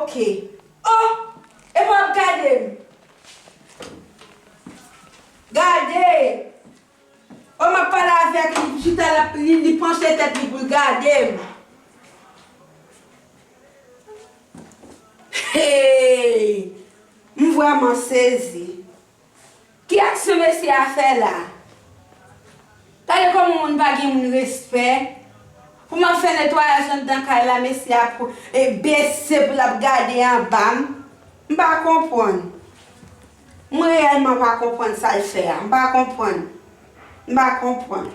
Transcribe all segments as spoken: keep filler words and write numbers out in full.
Ok. Oh! Epa w ap gade m. Gade! Oh, m ap pale avèk li, chita l ap, li, li panche tèt li pou l gade m. Hey! M vrèman sezi. Ki aksyon mesye a fè la? Gade kòman moun pa gen moun respè. Pou m ap fè netwayaj anndan kay la, mesye a pou, e bese pou l ap gade anba m. M pa konprann. Mwen reyèlman pa konprann sa l fè a. M pa konprann. M pa konprann.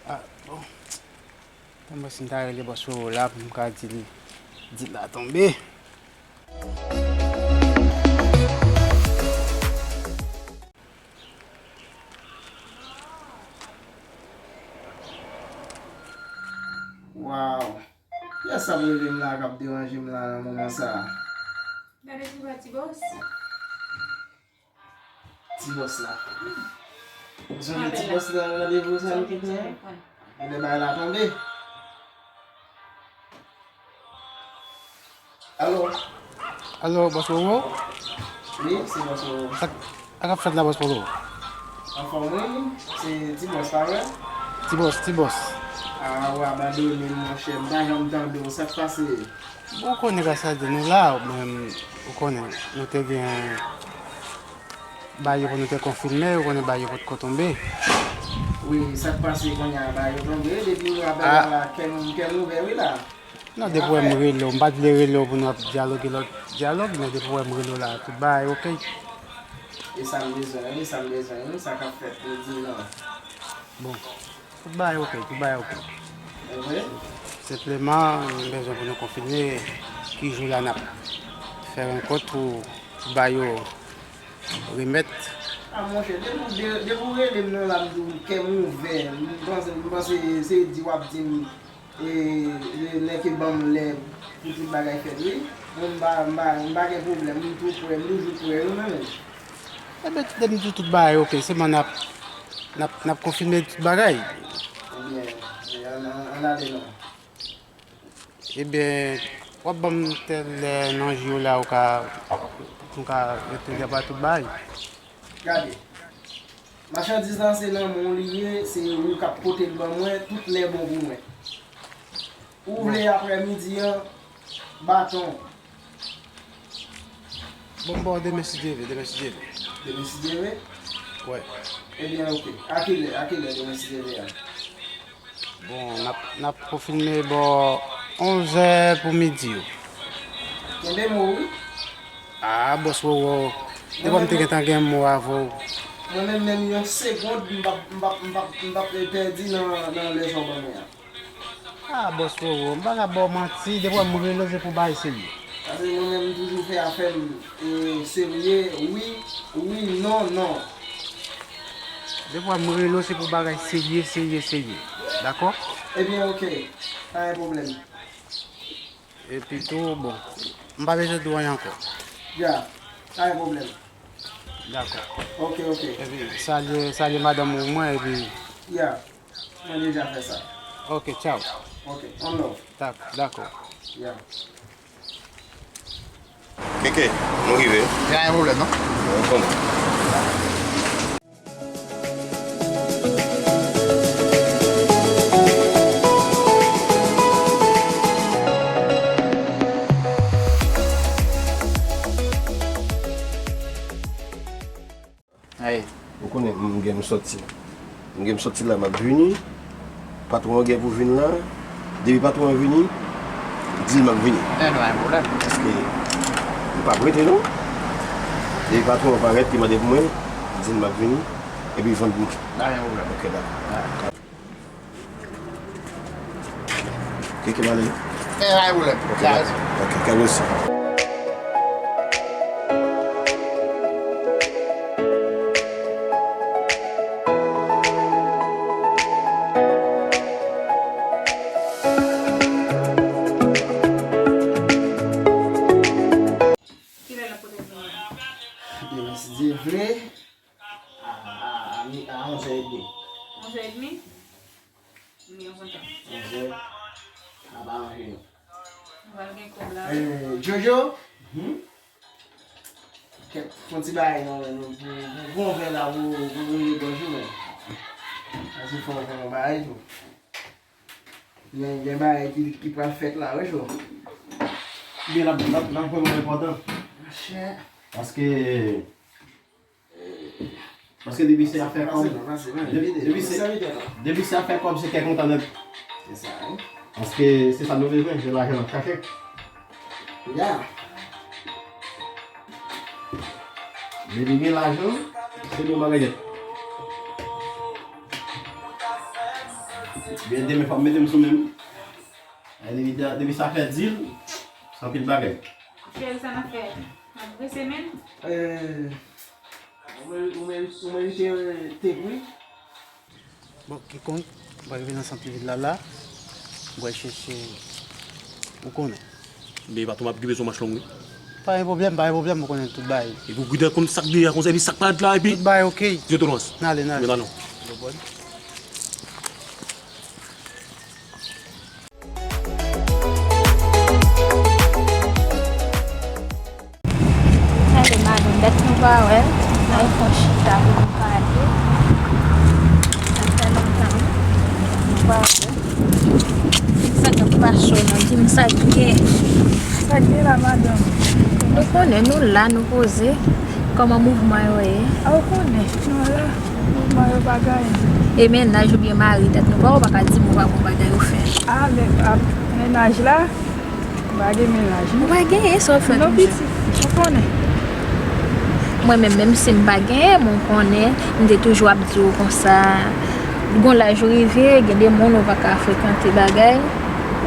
Ah, bon. Mwen si m ta rele bòs Roro la pou m ka di l, di l la tonbe. Waw. Kiyès k ap rele m la, k ap deranje m la nan moman sa a? Gade ti vwa ti bòs. Ti bòs la. Ou sonje ti bòs la, randevou sa nou te fè a? Ebyen bagay la tonbe. Alo. Alo, bòs Roro? Wi, se bòs Roro. Sa, sa k ap fèt la, bòs Roro? Anfòm wi, se ti bòs pa vre? Ti bòs, ti bòs. A, ou abandone m, monchè, m pa janm tande w, sa k pase? Bon, ou konnen ka sa di nou la, ou menm, ou konnen, nou te gen bayo pou nou te konfime, ou konnen bayo potko tonbe. Wi, sa k pase kounye a, bayo tonbe, depi nou apèl la, kè m, kè m ouvè wi la. Non, depi w wè m rele w, m pa t vle rele w pou nou ap dyaloge lòt dyalòg, men depi w wè m rele w la, tout bagay oke. E sa m bezwen wi, sa m bezwen wi, sa k ap fèt, nou di non. Bon. Tout bagay oke, tout bagay oke. Senpleman, m bezwen pou nou konfime ki jou la n ap fè rankont pou, pou ba yo remèt. A monchè, depi w, de, depi w rele m nan la, m di w kè m ouvè, m panse, m panse se di w ap di m, e, e, nèg ki ban m lè pou tout bagay fèt, wi. Bon, m pa, m pa, m pa gen pwoblèm, m tou prè, m toujou prè, wi, mwen menm. Ebyen, depi m di w tout bagay oke, sèlman n ap, n ap, n ap konfime tout bagay. Ebyen, ann, ann ale non. Ebyen, w ap ban m tèl lè nan jou la, ou ka, nou ka rete depi tout bagay. Gade, machandiz lan se nan men w li ye, se ou k ap pote l ban mwen, tout lè bon pou mwen. Ou vle aprèmidi an, baton. Bon, m ba w demen si Dye vle, demen si Dye vle. Demen si Dye vle? Wi. Ebyen, oke. A kilè, a kilè demen si Dye vle a? Bon, n ap, n ap konfime bò onzè pou midi yo. Kenbe mo wi. A, bòs Roro, depi m te gentan gen mo avè w. Mwen menm, menm yon segond, m p ap, m p ap, m p ap, m p ap pèdi nan, nan lè sa w ban mwen an. A, bòs Roro, m pa ka ba w manti, depi w wè m rele w, se pou bagay serye. Paske mwen menm, m toujou fè afè m, e, serye, wi, wi, non, non. Depi w wè m rele w, se pou bagay serye, serye, serye. Dakò? Ebyen, oke. Pa gen pwoblèm. Epi tou, bon, m pa bezwen di w anyen ankò. Ya, pa gen pwoblèm. Dakò. Oke, oke. Epi, salye, salye madanm ou mwen, epi. Ya. Mwen deja fè sa. Ok, tchaw. Ok, on love. Dakò. Ya. Keke, nou rive. Pa gen pwoblèm, non? Ou konnen. Ou konnen m gen m sòti. M gen m sòti la, m ap vini. Patwon an gen pou vin la. Depi patwon an vini, di l m ap vini. Paske m p ap rete non. Depi patwon an parèt, li mande pou mwen, di l m ap vini. Epi vann pou mwen. Ok, dakò. Keke m ale. E, pa gen pwoblèm. Ok, dakò. Ok, kè mesi. Kilè l ap pote vin la? Demen, si Dye vle, a, a, a mi, a onzè edmi. Onzè edmi? Onzè. A pa ranje nou. Nou pral gen kòb la. Eh, Jojo? Hmm? Kèt, fè yon ti bagay non, men, nou, pou, pou, pou yon vè la, pou, pou rele gòj ou, men. Pase fò, fè yon bagay tou. Gen, gen bagay ki, ki pral fèt la, wi, Jojo. Gen, n ap, n ap, n ap jwenn yon enpòtan. Monchè. Paske, paske depi se afè kòb, depi, depi se, depi se afè kòb, se kè kontan nèt. Se sa, wi. Paske se sa nou bezwen, se lajan n ap chache. Ya. Depi gen lajan, se bon bagay nèt. Byen, demen fò m mete m sou men m. Depi, depi sa fè dil, se anpil bagay. Cheri, sa n ap fè? N ap prese menm? Eh, ou meri-, ou meri-, ou merite, eh, te wi. Bon, kikonk, m pral rive nan sant vil la la. M pral chèche, ou konnen. Men patwon, m ap okipe sou mach long wi. Pa gen pwoblèm, pa gen pwoblèm, ou konnen tout bagay. Epi ou gentan konn sa k dèyè konsa, epi sa k parèt la, epi. Tout bagay oke. Zye tolorans. N ale, n ale. Men alon. Ou konprann? Gade madanm, dat nou pa wè l. N al fè yon chita pou nou pale. Sa fè lontan wi. Nou pa wè l. Sa k ap pase w la? Di m sa k gen. Sa k gen la, madanm? Nou konnen, nou la, nou poze. Kòman mouvman yo ye? A, ou konnen, nou la. Mouvman yo pa gen anyen. E mennaj oubyen mari, dat nou pa wè, ou pa ka di m ou pa gon bagay ou fè. A, men, a, mennaj la, m pa gen mennaj, non. Ou pa genyen, sa w ap fè tou, monchè? Non, pitit, ou konnen. Mwen menm, menm si m pa genyen, men w konnen, m te toujou ap di w konsa, gon laj ou rive, gen de moun ou pa ka frekante bagay,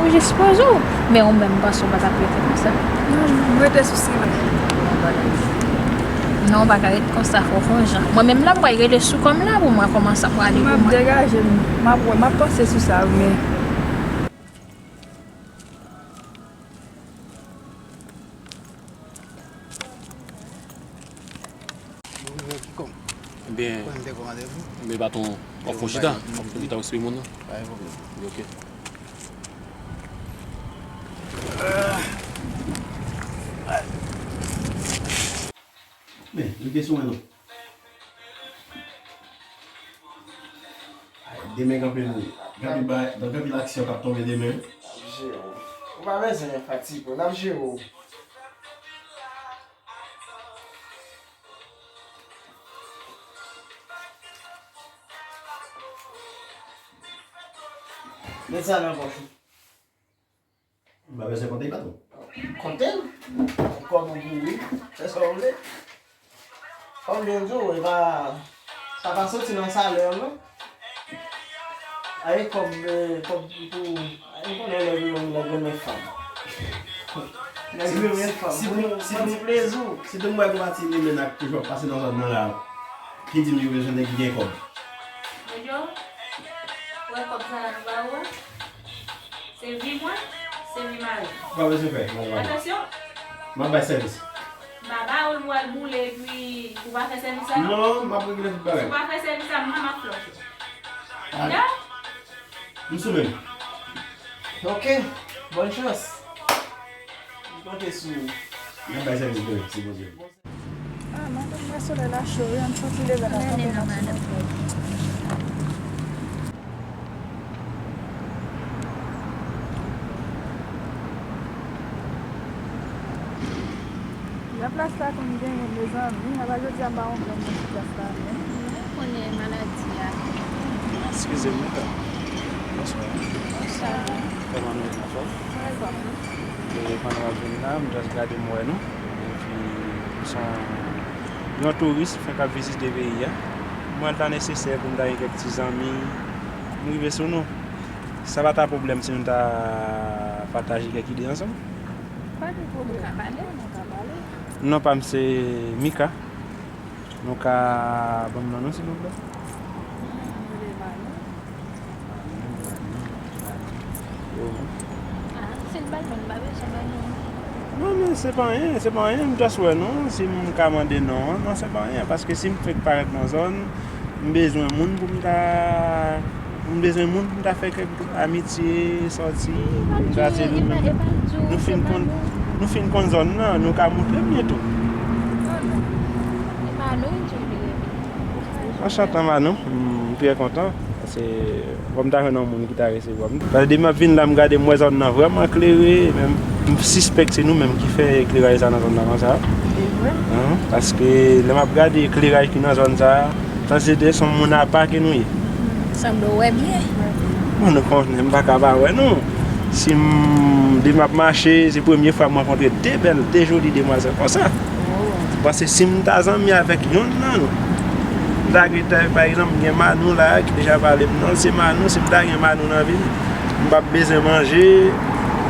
ou jis poze w. Men ou menm, m panse w pa t ap rete konsa. Non, m rete sou silans. Non, ou pa ka ret konsa, fò w fè yon jan. Mwen menm la, m pral rele sou kò m la pou m wè kòman sa pral ale pou mwen. M ap degaje m. M ap wè, m ap panse sou sa, men. Bon, kikonk. Ebyen, kòman te kòmande pou? Ebyen, patwon, w ap fè yon chita, w ap fè yon chita, w ap eksplike moun nan. Pa gen pwoblèm. Ebyen, oke. Men, yon kesyon mwen non. Demen gen anpil, gen anpil bagay, gen anpil aksyon k ap tonbe demen. N ap jere w. Ou pa bezwen fatige w, n ap jere w. Met sa nan pòch ou. M pa bezwen konte l, patwon. Konte l. Kòb ou pou wi. Fè sa w vle. Kòb li di w, e pa, sa pa soti nan salè w, non. Aye kòb, eh, kòb pou, ou konnen nèg yo, nèg yo renmen fanm. Nèg yo renmen fanm. Si, si, si, pou, pou plezi w. Si tou m wè gon pati renmen ak toujou ap pase nan zòn nan la, ki di m yo bezwen nèg ki gen kòb. Jojo, wè kòb sa a nou ba ou a? Se vi mwen, se vi mari m. Ou pa bezwen fè, m ap bay. Atansyon! M ap bay sèvis. M pa ba ou l pou al boule epi ou pa fè sèvis la non. Non, m ap regle tout bagay. Si w pa fè sèvis la, mwen m ap fè w fè. Ah. Tande? M sou men m. Ok, bòn chans. M konte sou ou. M ap bay sèvis mwen, si Bondye vle. Ah, madanm, men solèy la cho wi, ann soti leve n ap kanpe nan solèy. Jan plas la konn genyen, mezanmi, apa jodi a m pa wè yon granmoun sou plas la menm. Ou konnen maladi a. Eskize m, wi. Bonswa. Bonswa. Kòman nou ye, anfòm? Anfòm, wi. E pandan w ap vin la, m just gade m wè nou. Epi, m se yon touris, fenk ap vizite peyi a. Mwen ta nesesè pou m ta gen kèk ti zanmi. M rive sou nou. Sa pa ta pwoblèm si nou ta pataje kèk ide ansanm? Pa gen pwoblèm. Nou ka pale, nou ka pale. Non pa m se Mika. Nou ka ban m non nou, silvouplè? Mwen rele Vani. Vani, Vani, Vani. Yo. Ah, si l bay non, m pa bezwen bay non. Non, men se pa anyen, se pa anyen. M just wè non, si m ka mande non an, non, se pa anyen. Paske si m fèk parèt nan zòn, m bezwen moun pou m ta M bezwen moun pou m ta fè kèk amitye, sòti, m ta di nou menm. Nou fin konn, nou fin konn zòn nan, nou ka montre m li tou. Anchante, Manou, m trè kontan. Paske fò m ta jwenn yon moun ki ta resevwa m. Paske depi m ap vin la, m gade, m wè zòn nan vrèman klere, men m sispèk se nou menm ki fè ekleraj sa nan zòn nan konsa. Se vre? Paske lè m ap gade ekleraj ki nan zòn sa, sanse de se yon moun apa ke nou ye. Sanble w wè byen. Bon, nou konnen m pa ka pa wè nou. Si m, depi m ap mache, se premye fwa m rankontre de bèl, de joli demwazèl konsa. Paske si m ta zanmi avèk yonn nan nou, m ta gentan, pa egzanp, m gen Manou la ki deja pale m non, se Manou, si m ta gen Manou nan vi m, m p ap bezwen manje,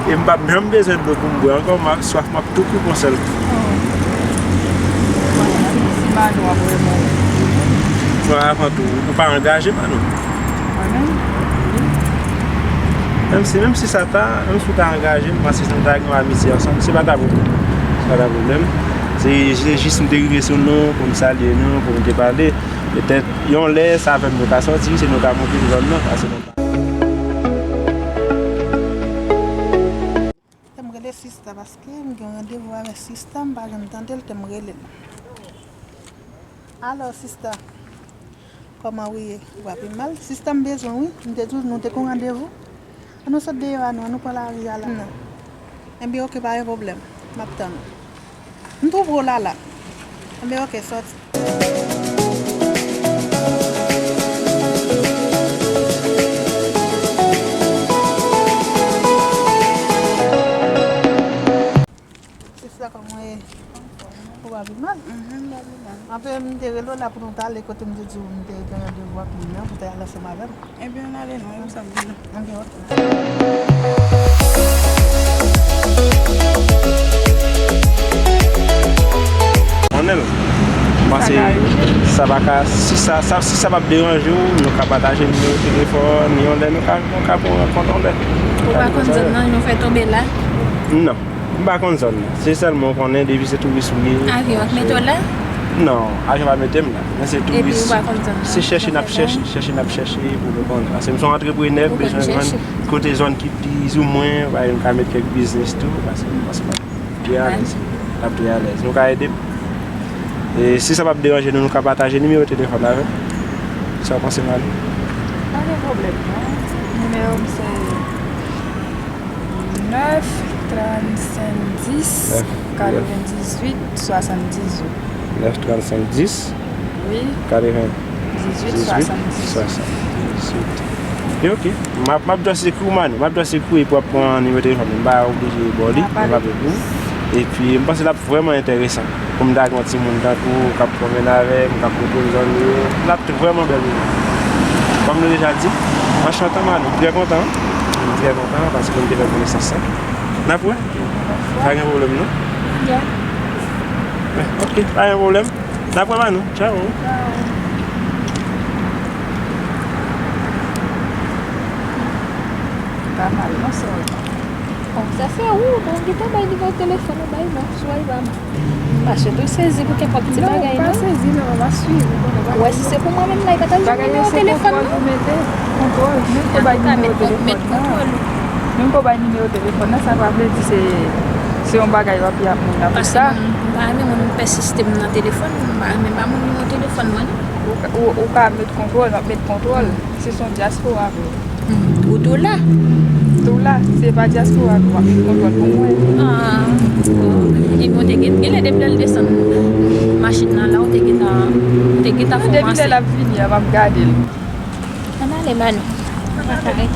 e m p ap janm bezwen dlo pou m bwè ankò, m ap swaf, m ap tou kou pran sèl. Si Manou ap renmen w. Non, avan tou, ou pa angaje, Manou. Mwen menm? Menm si, menm si sa ta, menm si w ta angaje m, paske si nou ta gen yon amitye ansanm, se pa ta pwoblèm. Se pa ta pwoblèm. Se, se jis m te rive sou nou, pou m salye nou, pou m te pale. Petèt, yon lè, se avè m nou ka sòti, se nou ka montre zòn nan, paske nou pa. Te m rele sista, paske m gen randevou avèk sista, m pa janm tande l, te m rele l. Alo, sista. Kòman ou ye? Ou pa pi mal? Sista, m bezwen w, wi. M te di w, nou te gen yon randevou. An nou sot deyò a, nou, an nou pran lari a la. Non. Enben, oke, pa gen pwoblèm. M ap tann ou. M twouve w la, la. Enben, oke, sòti. Sista, kòman w ye? Ou pa pi mal? Mhm, m pa pi mal. Anfen, m te rele w la pou nou pale, kote m te di w m te gen randevou ak moun nan, pou w te al ansanm avè m. Ebyen, ann ale non, e m sanble nou. Ebyen, oke. Anèl, m panse sa pa ka, si sa, sa, si sa p ap deranje w, nou ka pataje nimewo telefòn, yon lè nou ka, nou ka pran rankont yon lè. Ou pa konn zòn nan, nou fè tonbe la? Non. M pa konn zòn nan. Se sèlman w konnen depi se touris ou ye. Avyon ap mete w la? Non, avyon pa mete m la. Men se touris. Epi ou pa konn zòn nan. Se chèche n ap chèche, chèche n ap chèche pou nou konn. Paske m se yon antreprenè, m bezwen jwenn kote zòn ki plizoumwen, pa egzanp, m ka met kèk biznis tou, paske m panse m ap pi alèz. M ap pi alèz. Nou ka ede m? E si sa p ap deranje nou, nou ka pataje nimewo telefòn avè m. Sa w panse, Manou? Pa gen pwoblèm, non. Nimewo m se nèf trannsenk dis katrevendizuit swasanndizuit. Nèf trannsenk dis? Wi. Katrevendizuit swasanndizuit. Swasanndizuit. Ebyen, oke. M ap, m ap just ekri w, Manou. M ap just ekri w epi w ap pran nimewo telefòn mwen. M pa oblije ba w li, men m ap ekri w. Epi, m panse l ap vrèman enteresan. Pou m ta gen yon timoun tankou w k ap pwomèn avè m, k ap montre m zòn yo, l ap vrèman bèl pou mwen. Kòm nou deja di, anchante, Manou, m trè kontan. M trè kontan paske m te fè konesans sa. N ap wè. Pa gen pwoblèm, non? Ya. Oke, pa gen pwoblèm. N ap wè, Manou. Tchao. Pa mal, non, sè. Bon, sa se ou, bon, ou gentan bay nimewo telefòn ou bay non, sou album. Paske tou sezi pou kenpòt ti bagay non. Ou pa sezi, men w ap swiv, ou konnen bagay yo. Ou wè si se pou mwen menm la, li pa t ap jwenn nimewo telefòn non. Ou mete kontwòl, menm pou bay nimewo telefòn nan. Menm pou bay nimewo telefòn nan, sa pa vle di se, se yon bagay w ap peye ak moun nan pou sa. Paske m pa renmen moun pèsiste m nan telefòn, m pa renmen ba moun nimewo telefòn mwen non. Ou ka, ou, ou ka met kontwòl, m ap met kontwòl. Se son dyaspora vre. Hmm, ou tou la? Tou la, se pa dyaspora nou ap met kontwòl pou mwen. Ah, bon. Epi w te gen, genlè depi lè l desann machin nan la, ou te gentan, ou te gentan fè yon. Non, depi lè l ap vini an, m ap gade l. Ann ale, Manou. Ann ale.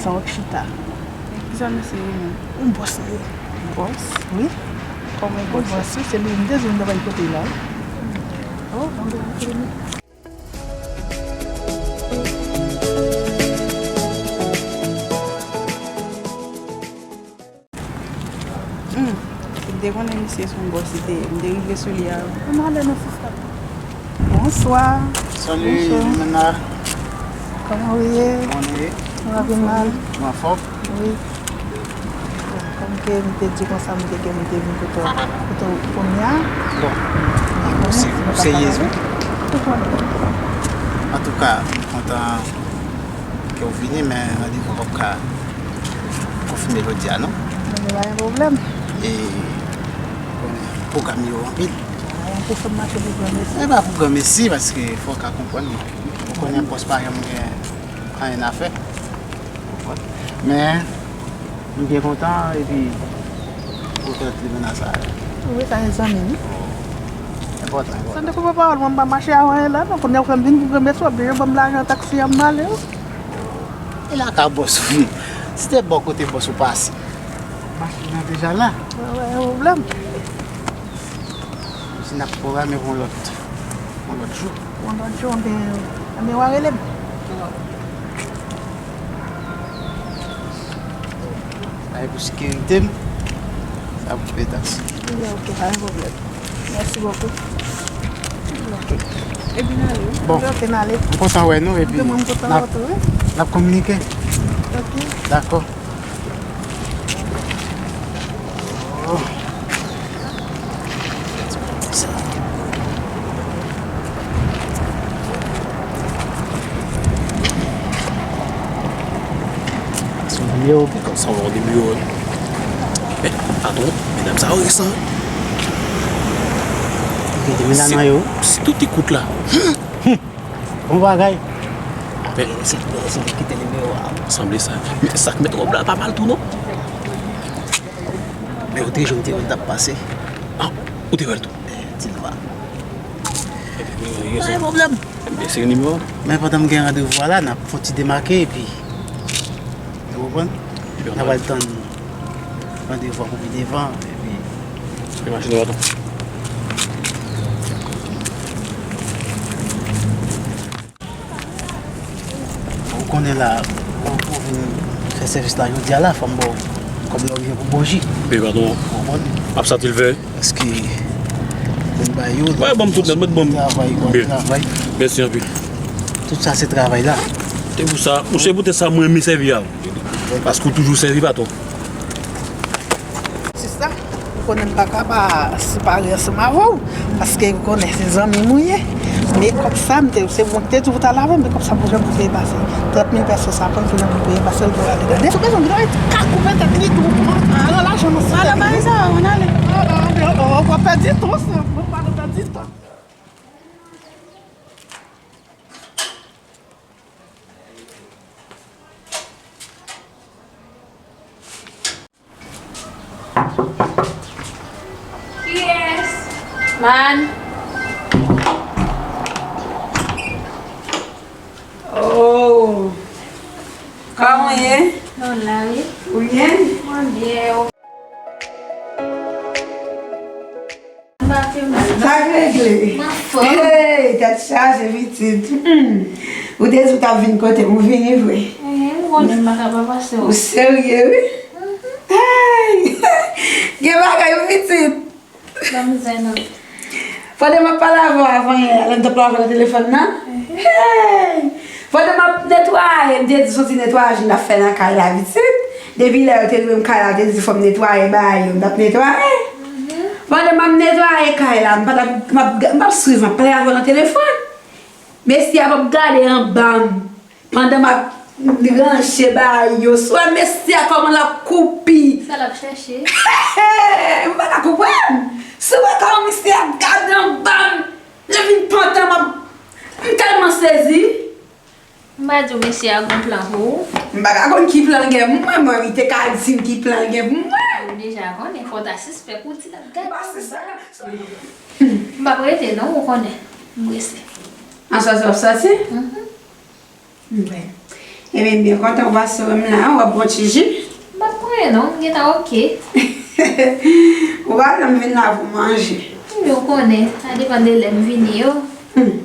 Sa w ap chita? Kisa misye ye menm? Yon bòs li ye. Bòs? Wi. Kòman yon bòs? Yon bòs, wi, se li. M te di w m ta bay kote la, wi. Oh, m te bay kote li. Hmm. M te konnen misye se yon bòs li te ye. M te rive sou li a. Ann ale non, sista. Bonswa. Salut, Limena. Kòman w ye? Mwen ye. Mwen vin mal. Ou anfòm? Wi. Kòm ke m te di konsa, m te gen m te vin kote w, kote w kounye a. Bon. Ou se-, ou seryez, wi. Antouka, m kontan ke w vini, men randevou an p ap ka konfime jodi a, non? Men pa gen pwoblèm. E, konnen, pwogram yo anpil. Yon pou fè m mache pou granmesi. E pa pou granmesi, paske fò w ka konprann. Ou konnen bòs pa janm gen anyen a fè. Men, m byen kontan, epi ou fè ti mennaj sa. Wi, sa se zanmi m. Enpòtan, enpòtan. Sa m te koupe pawòl mwen, m pa mache avè w la, non, kounye a ou fè m vin pou granmesi, w oblije ban m lajan taksi a m ale, wi. E la ka bòs ou ye. Si te bò kote bòs ou pase. Machin nan deja la. Wi, wi, pa gen pwoblèm. Si n ap pwograme pou yon lòt, yon lòt jou. Yon lòt jou, anben, anben w a rele m. Sa e pou sekirite m, sa pou peye taksi. Ebyen, oke, pa gen pwoblèm. Mèsi bokou. Oke. Epi n ale, wi. Bon. Oke, n ale. M kontan wè nou, epi n ap, n ap kominike. Oke. Dakò. Sa yon nimewo, pikan sa yon nimewo. Men, patwon, medam sa yo resan. Gen de medam nan yo. Si tout ti kout la. Bon bagay. Men, se, se li ki te nimewo a. Sanble sa. Men sa k met wòb la pa mal tou, non? Men ou te jwenn te wè l t ap pase. Ah, ou te wè l tou? Ti l pa. Pa gen pwoblèm. Ebyen, se nimewo. Men pandan m gen randevou a la, n ap fon ti demake, epi nou konprann? N ap al tann randevou a pou pi devan, epi. Epi machin nan tou. Ou konnen la, ou, ou vin fè sèvis la jodi a la, fò m ba w kòb la oubyen pou bouji. Wi, patwon. Ou konprann? Ap satisfè. Paske pou m ba yo, wi, ban m tout nèt, mèt ban m. Travay, bon travay. Mèsi anpil. Tout sa se travay la. Se pou sa, se poutèt sa mwen renmen sèvi a w. Paske w toujou sèvi, patwon. Sista, ou konnen m pa ka pa separe ansanm avè w, paske ou konnen se zanmi m ou ye. Men kòb sa, m te, se mwen ki te di w pou t al avè m, men kòb sa pou janm peye pase. Trant mil pèso sa, pran ki nan pou peye pase l pou ale. Gade, sou bezwen, gade, ka koupe tèt li tou. Pran lajan nan sa. Ala, bay sa, ann ale. Ou pa pèdi tan, se, ou pa pèdi tan. Kiyès? Man. Oh. Kòman w ye? Mwen la, wi. Ou byen? Mwen byen. Sa k regle? Hey, tèt chaje, pitit. Hmm. Ou te di w t ap vin kote m, ou vini vre? Ehe, m konnen m pa ka pa pase w. Ou serye, wi? Mhm. Hey! Gen bagay, wi, pitit. Ban m zen nan. Pandan m ap pale avè w avan yè, lè m t ap pale avè w nan telefòn nan? Ehe. Hey! Pandan m ap netwaye, m te di se yon ti netwayaj m t ap fè nan kay la, pitit. Depi lè yo te lwe m kay la, yo te di fò m netwaye bagay yo, m t ap netwaye. Mhm. Pandan m ap netwaye kay la, m pa t ap, m ap, m ap swiv, m ap pale avè w nan telefòn. Mesye a p ap gade anba m. Pandan m ap ranje bagay yo, si w wè mesye a kòman l ap koupi. Sa l ap chèche? M pa ka konprann. Si w wè kòman mesye a ap gade anba m, lè vin pantan, m ap, m tèlman sezi. M pa di w mesye a gon plan pou ou? M pa ka konn ki plan l gen pou mwen, mwen, li te ka di m ki plan l gen pou mwen. Ou deja konnen, fò w ta sispèk ou di l ap gade. M pa sispèk. M p ap rete non, ou konnen. M prese. Aswè w ap sòti? Mhm. Bon. Ebyen, m byen kontan w pase wè m la, w ap bwè yon ti ji? M p ap pran non, m gentan oke. Ou pa janm vin la pou manje. Wi, ou konnen, sa depann de lè m vini yo. Hmm.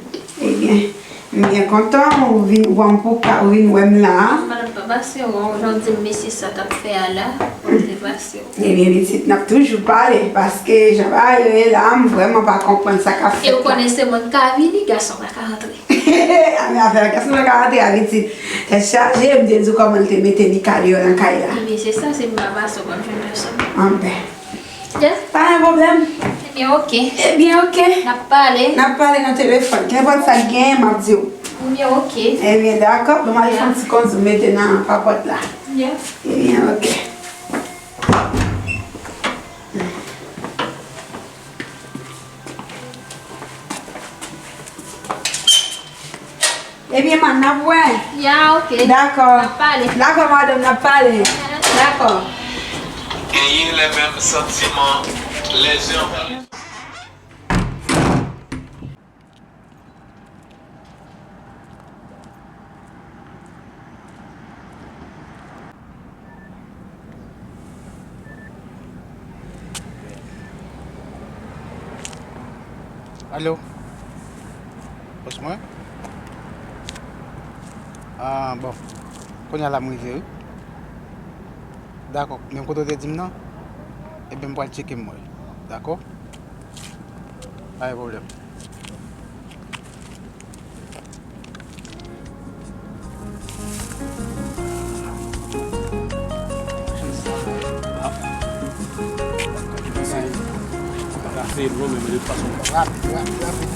Ebyen, m byen kontan ou vin wè m pou ka, ou vin wè m la. Madanm pa pase w, jan w di m mesye sa t ap fè a la, se pase w. Ebyen, pitit, n ap toujou pale, paske jan bagay yo ye la, m vrèman pa konprann sa k ap fèt la. E ou konnen se mwen k ka vini, gason pa ka rantre. Afè, afè, kès mwen ka rantre a pitit? Tèt chaje, m te di w kòman l te mete Mika deyò nan kay la. Ebyen, se sa, se m pa pase, w p ap jwenn pèsonn. Anben. Yeah. Pa gen pwoblèm. Ebyen, oke. Ebyen, oke. N ap pale. N ap pale nan telefòn. Kenpòt sa k genyen, m ap di w. Ebyen, oke. Ebyen, dakò. Bon, m al fè yon ti kondwi, m mete nan papòt la. Yeah. Ebyen, oke. Ebyen, man, n ap wè. Ya, oke. Dakò. N ap pale. Dakò, madanm, n ap pale. Dakò. Ayez les mêmes sentiments les uns envers les autres. Alo? Bòs mwen? Ah, bon. Kounye a la m rive, wi. Dakò. Menm kote w te di m nan? Ebyen, m pral tcheke m wè. Dakò? Pa gen pwoblèm. Rapid, rapid, rapid.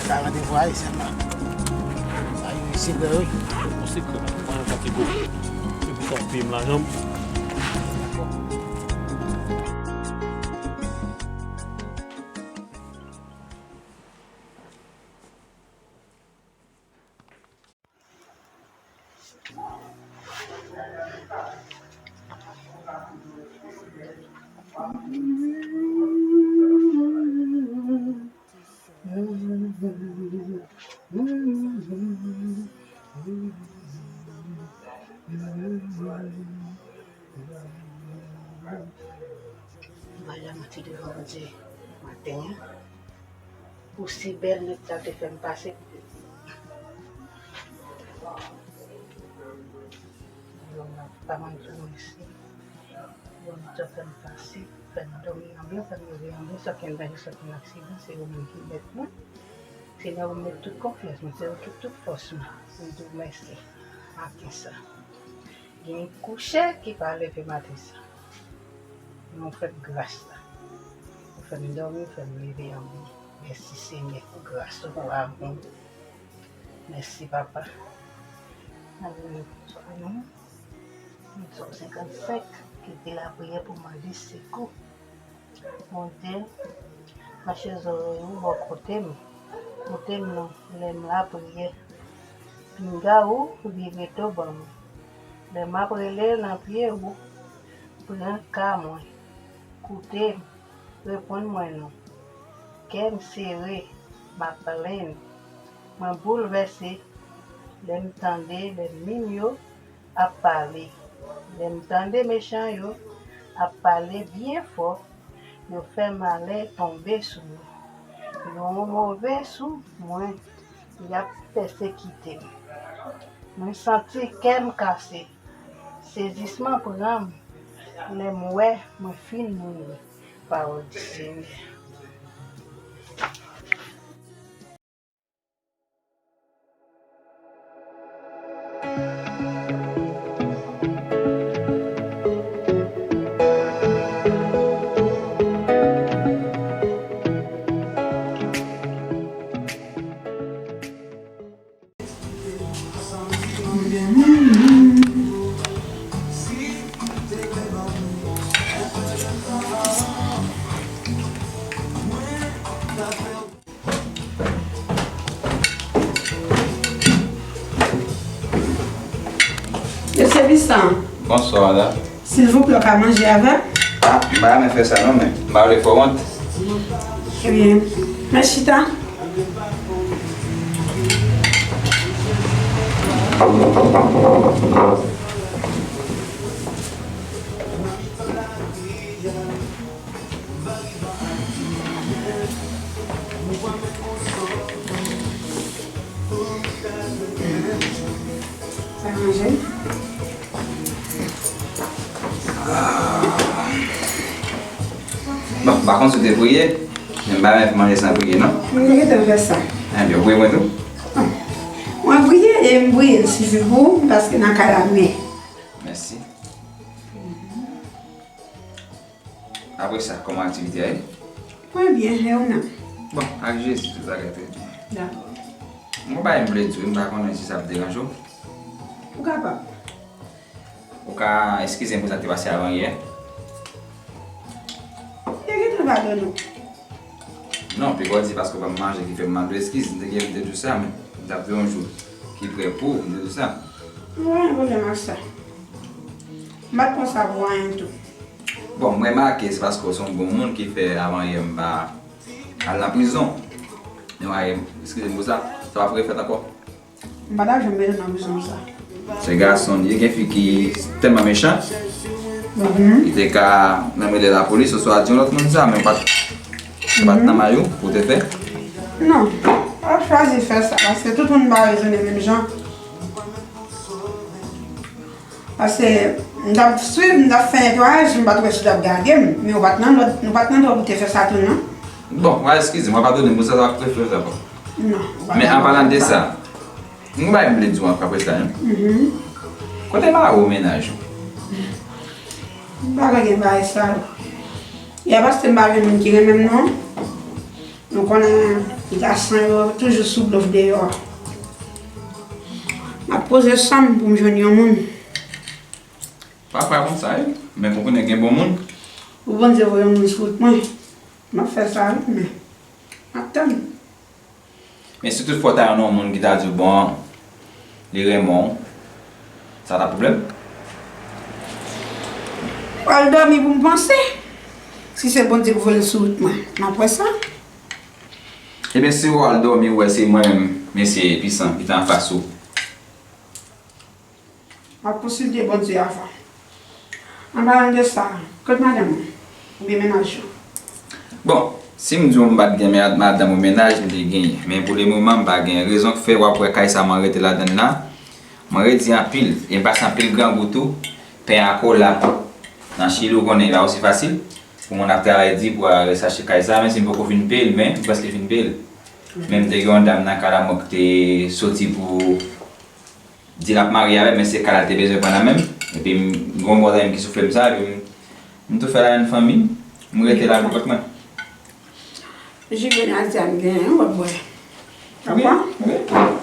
Sa yon randevou a ye sèlman. Sa yon sekrè, wi. Yon sekrè, pa yon pati gwo. Epi sa w peye m lajan m. M pa janm manti devan Bondye maten an. Osi bèl nwit la te fè m pase. Yo pa manti mwen si. Yo pa fè m pase, fè m dòmi an byen, fè m leve an byen, sa ki an danje, sa ki an aksidan, se yo menm ki mèt mwen. Senyè, ou mèt tout konfyans mwen, se ou ki tout fòs mwen. Mwen di w mèsi maten sa. Gen kouche ki pa leve maten sa. Men w fè m gras la. Ou fè m dòmi, ou fè m leve an byen. Mèsi Senyè pou gras ou, pou amou w. Mèsi Papa. Alelouya. Sòm senkannsenk ki di lapriyè pou mande sekou. Bondye, mache zòrèy ou bò kote m. Kote m non, lè m lapriyè. Pinga ou vire do ban mwen. Lè m ap rele nan pye ou, pran ka mwen. Koute m, reponn mwen non. Kè m sere, m ap plenn. Mwen boulvèse lè m tande lènmi m yo ap pale. Lè m tande mechan yo ap pale byen fò, yo fè malè tonbe sou mwen. Yo move sou mwen, y ap pèsekite m. Mwen santi kè m kase. Sezisman pran m lè m wè mwen fin mouri. Pawòl di Senyè. Mesye Bisan. Bonswa, madanm. Silvouplè, w ka manje avè m? Ah, m pa renmen fè sa non, men m pa vle fè w wont. Ebyen, mèt chita. Sa ranje? Bon, Pa konn si w te priye, men m pa renmen fè manje san priye, non. M te gentan fè sa. Ebyen, ou priye mwen tou? Mwen priye e m priye l sifi pou ou, paske nan kay la m ye. Mèsi. Apre sa, kòman aktivite a ye? Mwen byen, e ou menm? Bon, ak Jezi, tout bagay trè byen. Dakò. Mwen pa m vle di w, m pa konnen si sa ap deranje w. Ou kapab. Ou ka eskize m pou sa k te pase avan yè? Yo gentan padone w. Non, piga w di paske w pa manje ki fè m mande w eskiz. M te gen, m te di w sa, men m t ap viv yon jou ki prè pou ou, m te di w sa. M pa gen pwoblèm ak sa. M pa t konn sa pou anyen tou. Bon, m remake se paske w se yon bon moun ki fè avan yè m pa al nan prizon. Men w a, eskize m pou sa, sa p ap refèt ankò. M pa ta janm mete nan prizon sa. Se gason li ye, gen fi ki tèlman mechan, ki te ka menm rele lapolis oswa di yon lòt moun sa, men w pa t, se pa t nan may ou pou w te fè. Non, m pa t chwazi fè sa, paske tout moun pa rezone menm jan. Paske m t ap swiv, m t ap fè netwayaj, m pa t wè si w t ap gade m, men ou pa t nan lòd, ou pa t nan dwa pou w te fè sa tou non. Bon, w a eskize m, w a padone m pou sa, sa w ap refèt ankò. Non, ou pa t nan lòd. Men an palan de sa, m gen yon bagay m vle di w ankò apre sa, wi. Kote mari w, mennaj ou? M pa kwè gen bagay sa yo. E a paske m pa gen moun ki renmen m non. Nou konnen gason yo toujou sou blof deyò. M ap poze san m pou m jwenn yon moun. Pafwa konsa wi, men konprann gen bon moun. Pou Bondye voye yon moun sou wout mwen, m ap fè sa wi, men m ap tann. Men si toutfwa w ta jwenn yon moun ki ta di w bon, li renmen w, sa t ap pwoblèm? M pral dòmi pou m panse. Si se Bondye ki voye l sou wout mwen, m ap wè sa. Ebyen, si w al dòmi, w wè se mwen menm, mesye Pisan, ki te anfas ou. M ap konsilte Bondye avan. An palan de sa, kot madanm ou? Oubyen mennaj ou? Bon, si m di w m pa t gen mè-, madanm ou mennaj, m te genyen. Men pou lemoman, m pa gen. Rezon k fè w ap wè kay sa mwen rete ladan l la, mwen redi anpil. E m pase anpil grangou tou. Pen a kola. Nan Chili, ou konnen, e pa osi fasil pou moun ap travay di pou al chache kay sa. Men si m poko fin peye l, men m prèske fin peye l. Men m te gen yon dam nan Kalamò ki te soti pou di l ap marye avè m, men se kay la l te bezwen pran nan men m. Epi m gen yon bon zanmi m ki soufle m sa, epi m, m tou fè ladann fanmi m, m rete la pou kont mwen. Ji grenadya m genyen, w ap bwè. Wi, wi.